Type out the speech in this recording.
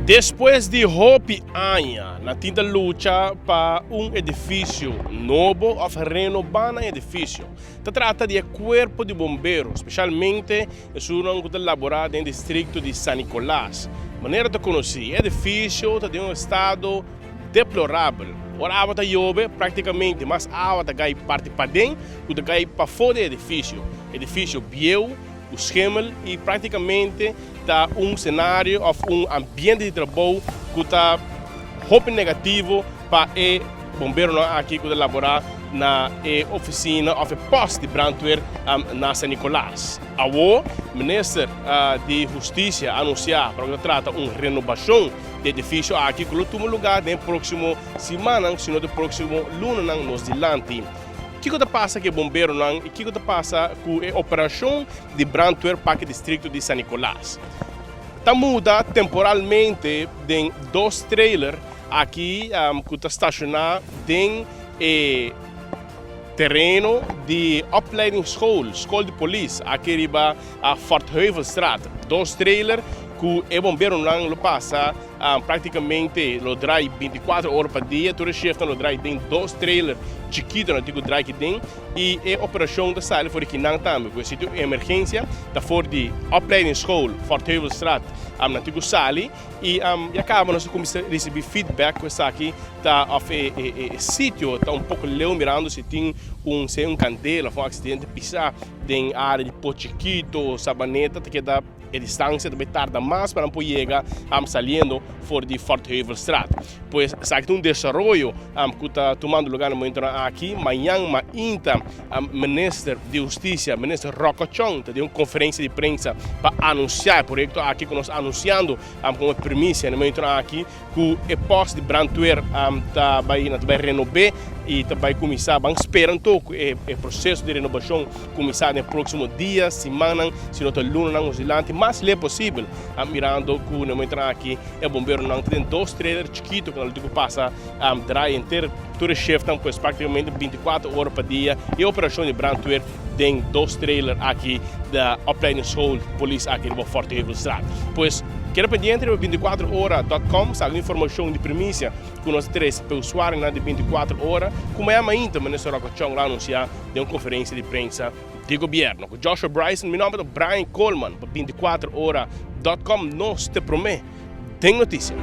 Despues di hopi aña nan tin ta lucha pa un edifisio nobo of renoba nan edifisio. Ta trata di e cuerpo di bombero, specialmente esunnan cu ta labora den districto di San Nicolas. Manera ta conoci, e edifisio ta den un estado deplorabel. Ora awa ta yobe, practicamente mas awa ta cay parti paden cu ta cay pafo di e edifisio. Edifisio bieu cu schimmel y practicamente ta un scenario of un ambiente di trabou cu ta hopi negativo pa e bomberonan aki cu ta labora na e oficina of e post di brandweer na San Nicolas. Awo Minister di Husticia a anuncia pa loke ta trata un renobacion di edificio aki cu lo tuma lugar den e proximo simannan sino den proximo lunanan nos dilanti. Kiko ta pasa ku e bomberonan i kiko ta pasa ku e operashon di brandweer pa e distrikto di San Nicolas? Ta muda temporalmente den dos trailer aki ku ta stashoná den e tereno di opleidingsschool, skol di polis, aki riba Fortheuvelstraat. Dos trailer ku e bomberonan lo pasa Práktikamente lo drai bintikuater ora pa dia, tur e shiftnan lo drai den dos trailer chikito nan tin ku drai aki den i e operashon ta sali for di kinan tambe ku e sitio emergensia ta for di opleidingsschool Fortheuvelstraat nan tin ku sali i ya kaba nos a kuminsá risibí feedback ku esaki ta òf e e sitio ta un poko leu mirando si tin un sea un kandela òf un aksidente pisá den área di Pochiquito, Sabaneta ta keda. E distancia ta bay tarda mas pa nan por yega saliendo for di Fortheuvelstraat. Pues esaki ta un desaroyo cu ta tumando lugar na momentonan aki. Mañan mainta Minister di Husticia, Minister Rocco Chong ta den un conferencia di prensa pa anuncia e proyecto aki cu nos anunciando como primicia na momentonan aki cu e post di brandweer ta bay nan ta bay renobe y ta bay cuminsa. Ban spera anto cu e proceso di renobacion cuminsa den proximo dia, simannan, si no ta lunanan nos dilanti mas leh posibel. Mirando cu na momentonan aki e bomberonan ta den dos trailer chikito cu nan lo tin cu pasa draai henter tur e shiftnan pues practicamente binticuater ora pa dia e operacion di brandweer den dos trailer aki da opleidingsschool polis aki riba Fortheuvelstraat. Pues keda pendiente riba binticuater ora dot com sa algun informacion di primicia cu nos ta trece pa e usuarionan di binticuater ora cu mañana mainta Minister Rocco Chong lo anuncia den un conferencia di prensa di gobierno. Cu Joshua Bryson, mi nomber ta Brian Coleman pa binticuater ora dot com nos te prome den noticia.